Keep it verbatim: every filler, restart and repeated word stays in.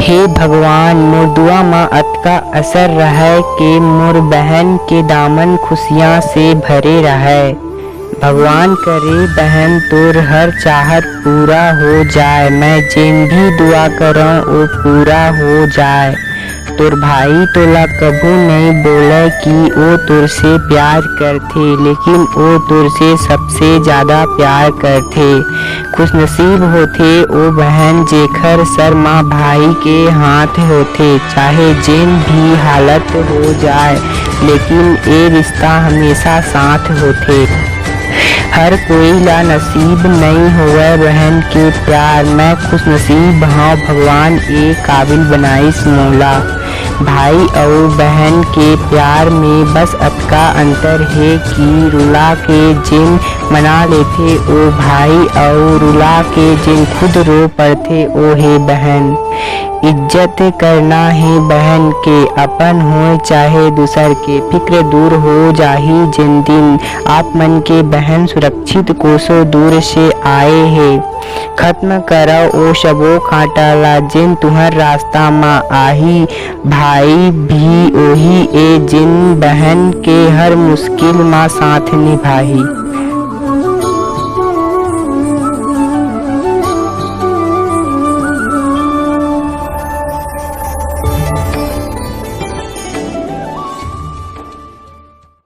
हे भगवान, मोर दुआ म अतका असर रहय के मोर बहन के दामन खुशियां से भरे रहय। भगवान करे बहन तोर हर चाहत पूरा हो जाय, मैं जेन भी दुआ करंव ओ पूरा हो जाय। तोर भाई तोला कभू नइ बोलय कि ओ तोर से प्यार करथे, लेकिन ओ तोर से सबसे ज्यादा प्यार करथे। खुशनसीब होथे ओ बहन जेखर सर म भाई के हाथ होथे, चाहे जेन भी हालत हो जाय, लेकिन ए रिश्ता हमेशा साथ होथे। हर कोई ला नसीब नइ होवय बहन के प्यार, मैं खुशनसीब हंव भगवान ए काबिल बनाइस मोला। भाई अउ बहन के प्यार में बस अतका अंतर हे कि रुला के जेन मना लेथे ओ भाई अउ रुला के जेन खुद रो पड़थे ओ हे बहन। इज्जत करना हे बहन के, अपन होय चाहे दूसर के, फिक्र दूर हो जाही जेन दिन। आप मन के बहन सुरक्षित कोसों दूर से आए हे। खत्म करव ओ सबो कांटा ला जेन तुंहर रास्ता म आही। भाई भी ओही ए जेन बहन के हर मुश्किल म साथ निभाही।